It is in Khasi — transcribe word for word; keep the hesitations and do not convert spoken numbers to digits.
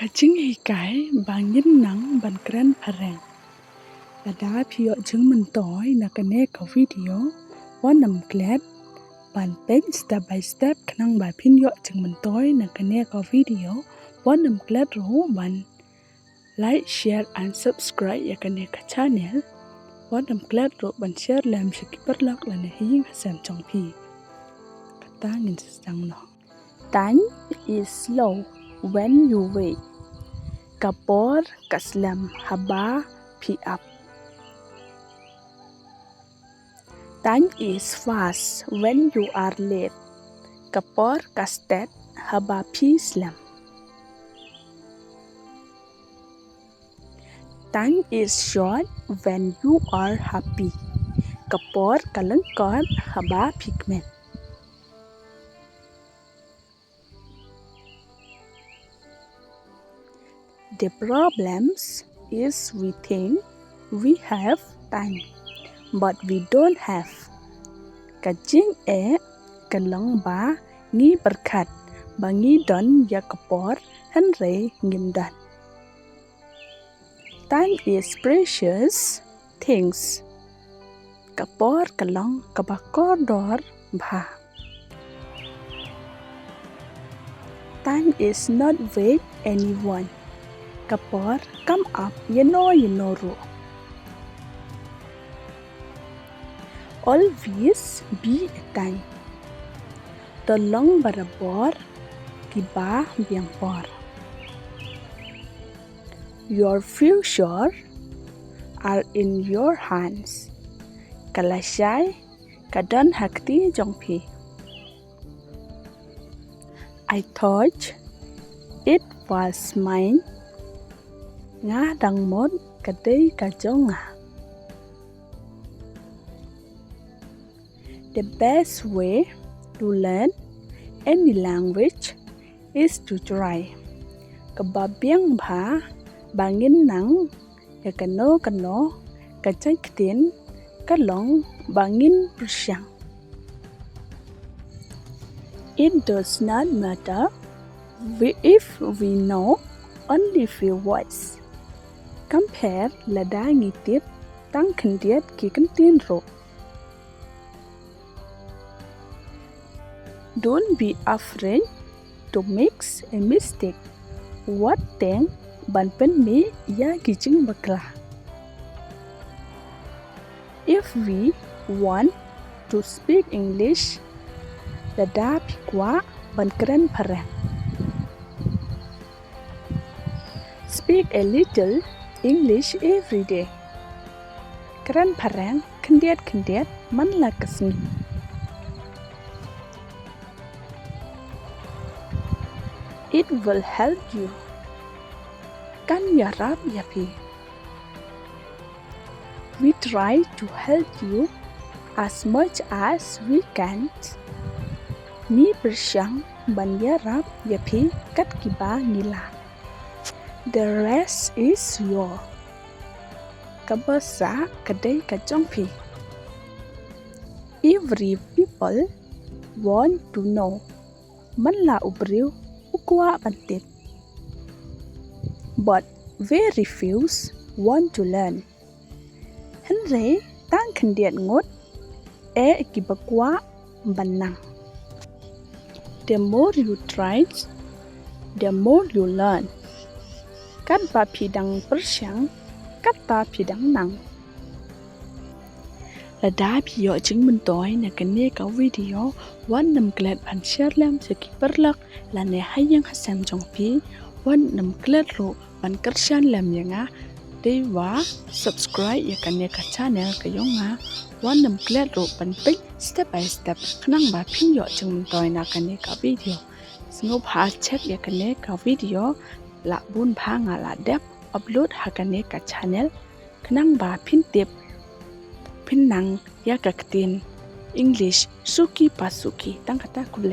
Ka jinghikai ba ngin nang ban kren phareng. Lada phi ïoh jingmyntoi na kane ka video, wat nym klet ban peit step by step khnang ba phin ïoh jingmyntoi na kane ka video. Wat nym klet ruh ban like, share and subscribe ïa kane ka channel. Wat nym klet ruh ban share lem sha ki paralok lane ha ïing ha sem jong phi. Kata ngin sa sdang noh. Time is slow when you wait. Ka por ka slem haba phi ap. Time is fast when you are late. Ka por ka stet haba phi slem. Time is short when you are happy. Ka por ka lyngkot haba phi kmen. The problems is we think we have time, but we don't have. Ka jingeh ka long ba ngi pyrkhat ba ngi don ïa ka por, hynrei ngim don. Time is precious things. Ka por ka long kaba kordor bha. Time is not wait anyone. Ka por kam ap ïano ïano ruh. Always be a time. To long barabor kiba biang por. Your future are in your hands. Ka lashai ka don ha kti jong phi. I thought it was mine. Nga dang mut ka dei ka jong nga. The best way to learn any language is to try. Kaba biang bha ba ngin nang ïa kano kano ka jait ktien ka long ba ngin pyrshang. It does not matter we, if we know only few words. Kam pher lada ngi tip tang khyndiat ki kyntien ruh. Don't be afraid to make a mistake. Wat teng ban pynmih ïa ki jingbakla. If we want to speak English, lada phi kwah ban kren phareng. Speak a little English every day. Kren phareng khyndiat khyndiat man la ka sngi. It will help you. Kan ïarap ïa phi. We try to help you as much as we can. Ngi pyrshang ban ïarap ïa phi kat kiba ngi lah. The rest is your. Kaba sah ka dei ka jong phi. Every people want to know. Man la u briew u kwah ban tip. But very few want to learn. Hynrei tang khyndiat ngut eh kiba kwah ban nang. The more you try, the more you learn. Katba phi dang pyrshang, katta phi dang nang. Lada phi ïoh jingmyntoi na kane ka video, wat nym klet ban share lem sha ki paralok lane ha ïing ha sem jong phi, wat nym klet ruh ban kyrshan lem ïa nga, dei wa subscribe ïa kane ka channel ka jong nga, wat nym klet ruh ban peit step by step khnang ba phin ïoh jingmyntoi na kane ka video. Sngewbha check ïa kane ka video, la bun bha nga la dep upload ha kane ka channel, khnang ba phin tip, phin nang ïa ka ktien English suki pa suki. Tang kata, khublei.